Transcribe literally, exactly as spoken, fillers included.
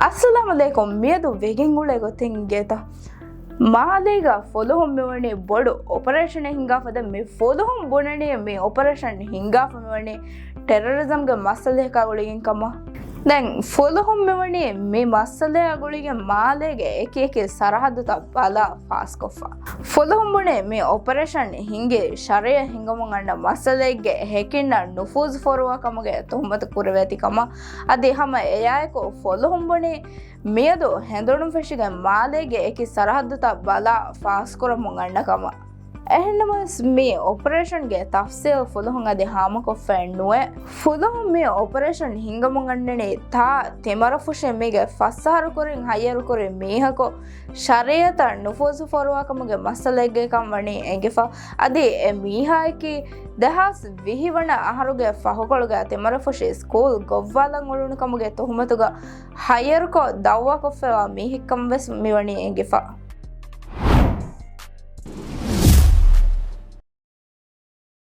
އައްސަލާމު ޢަލައިކުމް. މިއަދު ވެގެން އުޅޭ ގޮތެއް އިނގޭތަ؟ މާލޭގަ ފުލުހުން މިވަނީ ބޮޑު އޮޕަރޭޝަނެއް ހިނގާފަ. ދެން މި ފުލުހުން ބުނަނީ މި އޮޕަރޭޝަން ހިނގާފަ މިވަނީ ޓެރަރިޒަމްގެ މައްސަލަޔަކާ ގުޅިގެން ކަމަށް. ދެން ފުލުހުން މިވަނީ މި މައްސަލަޔާ ގުޅިގެން މާލޭގެ އެކި އެކި ސަރަހައްދުތައް ބަލާ ފާސްކޮށްފަ. ފުލުހުން ބުނީ މި އޮޕަރޭޝަން ހިނގީ ޝަރީޢަތް ހިނގަމުން އަންނަ މައްސަލައެއްގެ ހެކިންނަށް ނުފޫޒު ފޯރުވާ ކަމުގެ ތުހުމަތު ކުރެވޭތި ކަމަށް. އަދި ހަމަ އެއާއެކު ފުލުހުން ބުނީ މިއަދު ހެނދުނު ފެށިގެން މާލޭގެ އެކި ސަރަހައްދުތައް ބަލާ ފާސްކުރަމުން އަންނަ ކަމަށް. އެހެންނަމަވެސް، މި އޮޕަރޭޝަންގެ ތަފްސީލް ފުލުހުން އަދި ހާމަކޮށްފައެއް ނުވޭ. ފުލުހުން މި އޮޕަރޭޝަން ހިނގަމުން އަންނަނީ ތާ ތިމަރަފުށި މީގެ ފަސް އަހަރު ކުރިން ހައްޔަރުކުރި މީހަކު ޝަރީޢަތަށް ނުފޫޒު ފޯރުވާ ކަމުގެ މައްސަލައެއްގައި ކަން ވަނީ އެނގިފަ. އަދި އެ މީހާއަކީ ދެހާސް ވިހި ވަނަ އަހަރުގެ ފަހުކޮޅުގަ ތިމަރަފުށި ސްކޫލް ގޮއްވާލަން އުޅުނު ކަމުގެ ތުހުމަތުގަ ހައްޔަރުކޮށް ދައުވާކޮށްފައިވާ މީހެއްކަން ވެސް މިވަނީ އެނގިފަ.